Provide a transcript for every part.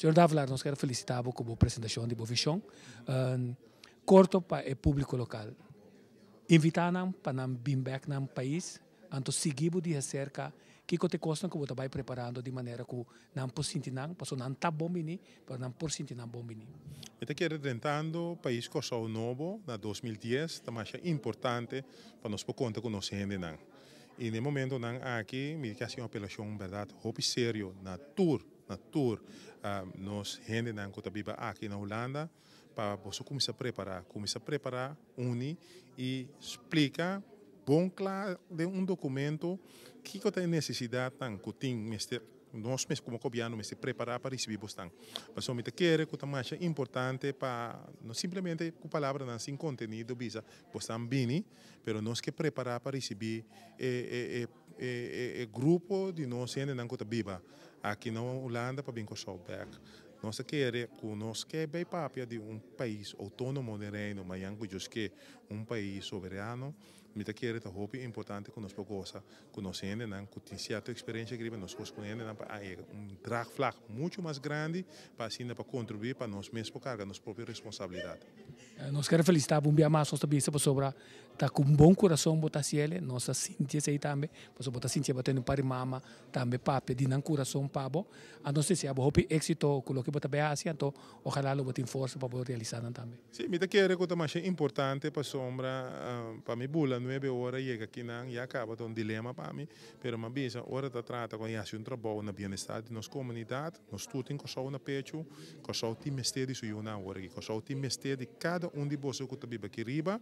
Señor Davelaar, nos kier felicita bo cu bo presentacion di bo vision. Corto pa e publico local. Invita nan pa nan bin bek nan pais, anto sigui bo di acerca kico ta e cosnan cu bo ta bay preparando di manera cu nan por sinti nan, pasobra nan ta bon bini, pero nan por sinti nan bon bini. Mi ta kere drentando pais Kòrsou nobo na 2010 ta masha importante pa nos por konta ku nos hendenan. I na e momentonan aki mi ke hasi un apelashon bèrdat hopi serio na tur, na tur nos hendenan ku ta biba aki na Hulanda pa boso kuminsá prepará, kuminsá prepará, uni i splika bon kla den un dokumento kiko ta e nesesidatnan ku tin mester nos mes komo gobièrnu mester prepará pa risibí bosnan. Pasobra mi ta kere ku ta masha importante pa no simplemente ku palabranan sin kontenido bisa bosnan bini, pero nos ke prepará pa risibí e e e e grupo di nos hendenan ku ta biba aki na Hulanda pa bin Kòrsou bèk. Nos ta kere ku nos ke bay papia di un pais outónomo den Reino, mañan ku Dios ke un pais soberano, mi ta kere ta hopi importante ku nos por gosa ku nos hendenan ku tin sierto eksperensia riba nos gosa ku hendenan pa a yega un draagvlak muchu mas grandi pa asina pa kontribuí pa nos mes por karga nos propio responsabilidat. Nos kere felisitá bo un bia mas, nos ta bisa pasobra ta ku un bon kurason bo ta hasiel, nos ta sinti esei tambe, pasobra bo ta sinti bo tene un par di mama tambe papia di nan kurason pa bo. Anto nos desea bo hopi éksito ku loke bo ta bai hasi, anto ojalá lo bo tin forsa pa bo realisá nan tambe. Sí, mi ta kere ku ta masha importante pasobra pa mi bula nuebe ora yega akinan ya kaba ta un dilema pa mi, pero mi a bisa ora ta trata ku a hasi un trabou na bienestar di nos komunidat, Nos tur tin Kòrsou na pechu. Kòrsou tin mester di su yunan awor aki. Kòrsou tin mester di kada un di boso ku ta biba aki riba.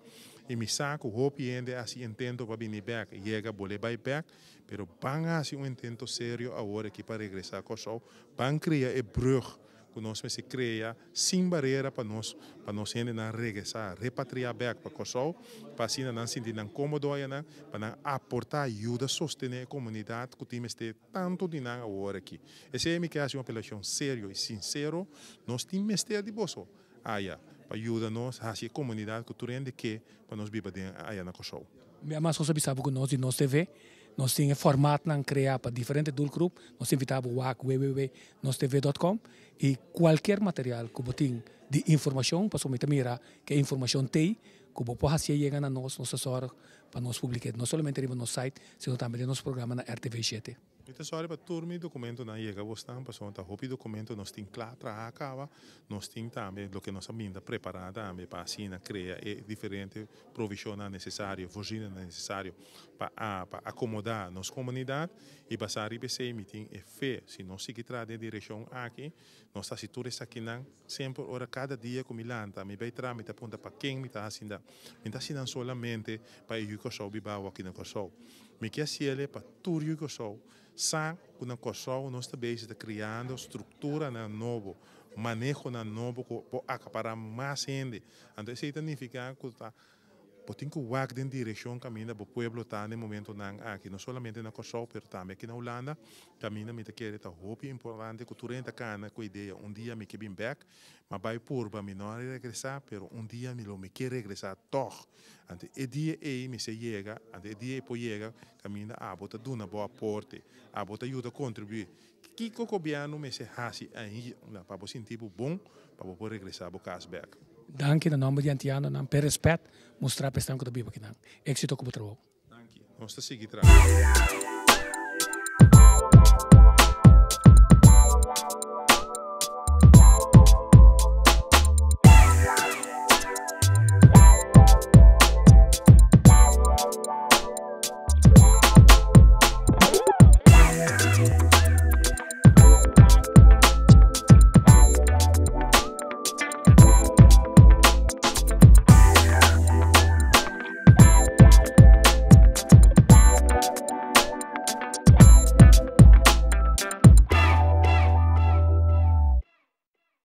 I mi sa ku hopi hende a hasi intento pa bini bèk. Yega bolé bai bèk, pero ban hasi un intento serio awor aki pa regresá Kòrsou. Ban krea e brùg ku nos mester krea sin barera pa nos pa nos hendenan regresá, repatriá bèk pa Kòrsou, pa asina nan sinti nan kómodo ayanan, pa nan aportá, yuda sostené e komunidat ku tin mester. Tantu di nan awor aki. Esei mi ke hasi un apelashon serio i sinsero, nos tin mester di boso aya pa yuda nos hasi e komunidat ku tur hende ke pa nos biba den aya na Kòrsou. Mi a mas nos a bisa bo ku nos di Nos TV, nos tin e formatnan kreá pa diferente doelgroep. Nos ta invitá bo wak www.nostv dot com i kualkier material ku bo tin di informashon, pasobra mi ta mira ku e informashon t'ei ku bo por hasié yega na nos, nos ta sòrg pa nos publik'é no solamente riba nos site, sino tambe den nos programa na RTV shete. Mi ta sòri pa tur mi dokumentonan yega bosnan, pasobra ta hopi dokumento nos tin kla traha kaba. Nos tin tambe loke nos a binta prepará tambe pa asina krea e diferente provishonnan nesesario, voorzieningennan nesesario pa pa akomodá nos komunidat. I basá riba esei mi tin e fe, si nos sigui traha den e direkshon aki, nos ta hasi tur esakinan. Semper ora kada dia ku mi lanta, mi bai traha, mi ta puntra pa ken mi ta hasi nan. Mi ta hasi nan solamente pa e yu Kòrsou biba awo aki na Kòrsou. Mi ke hasiel pa tur yu Kòrsou sa ku na Kòrsou nos ta bezig ta kriando strukturanan nobo, manehonan nobo ku por akapará mas hende. Anto esei ta nifiká ku ta Bo tin ku wak den direkshon kaminda bo pueblo ta na e momentonan aki, no solamente na Kòrsou pero tambe aki na Hulanda. Kaminda mi ta kere ta hopi importante ku tur hende ta kana ku idea un dia mi ke bin bèk, ma bai purba mi no a regresá pero un dia mi lo mi ke regresá tòg. Anto e dia ei mester yega, anto e dia ei por yega kaminda abo ta duna bo aporte, abo ta yuda kontribuí. Kiko gobièrnu mester hasi ainda pa bo sinti bo bon pa bo por regresá bo kas bèk? Danki na nòmber di antianonan p'e rèspèt mustrá pa esnan ku ta biba akinan. Éksito ku bo trabou. Danki. Nos ta sigui traha.